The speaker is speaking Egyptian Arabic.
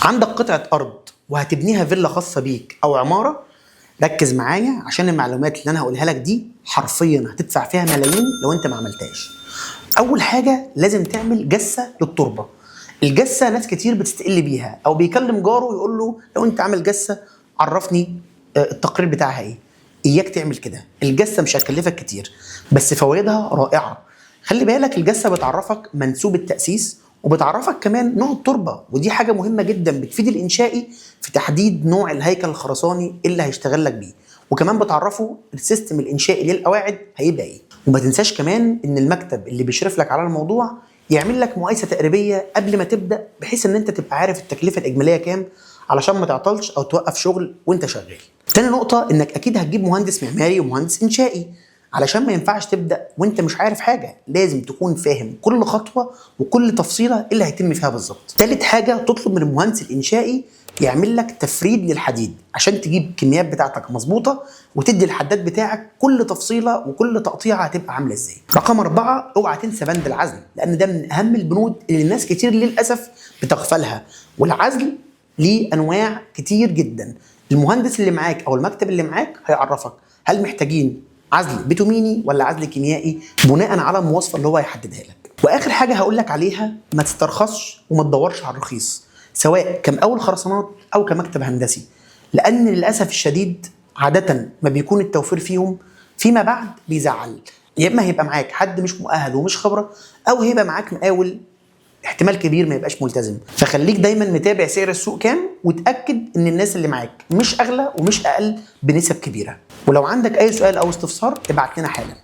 عندك قطعه ارض وهتبنيها فيلا خاصة بيك او عماره؟ ركز معايا عشان المعلومات اللي انا هقولها لك دي حرفيا هتدفع فيها ملايين لو انت ما عملتهاش. اول حاجة لازم تعمل جسه للتربه. الجسه ناس كتير بتستقل بيها، او بيكلم جاره يقول له لو انت عامل جسه عرفني التقرير بتاعها ايه. اياك تعمل كده، الجسه مش هتكلفك كتير بس فوائدها رائعة. خلي بالك الجسه بتعرفك منسوب التاسيس وبتعرفك كمان نوع التربة، ودي حاجة مهمة جدا بتفيد الانشائي في تحديد نوع الهيكل الخرساني اللي هيشتغل لك بيه، وكمان بتعرفه ال system الانشائي للقواعد هيبقى ايه. وما تنساش كمان ان المكتب اللي بيشرف لك على الموضوع يعمل لك مقايسه تقريبية قبل ما تبدا، بحيث ان انت تبقى عارف التكلفة الاجمالية كام علشان ما تعطلش او توقف شغل وانت شغال. تاني نقطة انك اكيد هتجيب مهندس معماري ومهندس انشائي، علشان ما ينفعش تبدا وانت مش عارف حاجة، لازم تكون فاهم كل خطوة وكل تفصيله اللي هيتم فيها بالظبط. تالت حاجة تطلب من المهندس الانشائي يعمل لك تفريد للحديد عشان تجيب الكميات بتاعتك مظبوطة وتدي الحداد بتاعك كل تفصيله وكل تقطيعه هتبقى عامله ازاي. رقم 4 اوعى تنسى بند العزل، لان ده من اهم البنود اللي الناس كتير للاسف بتغفلها. والعزل ليه انواع كتير جدا، المهندس اللي معاك او المكتب اللي معاك هيعرفك هل محتاجين عزل بيتوميني ولا عزل كيميائي بناء على المواصفه اللي هو هيحددها لك. واخر حاجة هقول لك عليها، ما تسترخصش وما تدورش على الرخيص سواء كمقاول خرسانات او كمكتب هندسي، لان للاسف الشديد عادة ما بيكون التوفير فيهم فيما بعد بيزعل. يا اما هيبقى معاك حد مش مؤهل ومش خبره، او هيبقى معاك مقاول احتمال كبير ما يبقاش ملتزم. فخليك دايما متابع سعر السوق كام، وتاكد ان الناس اللي معاك مش اغلى ومش اقل بنسب كبيرة. ولو عندك اي سؤال او استفسار ابعت لنا حالا.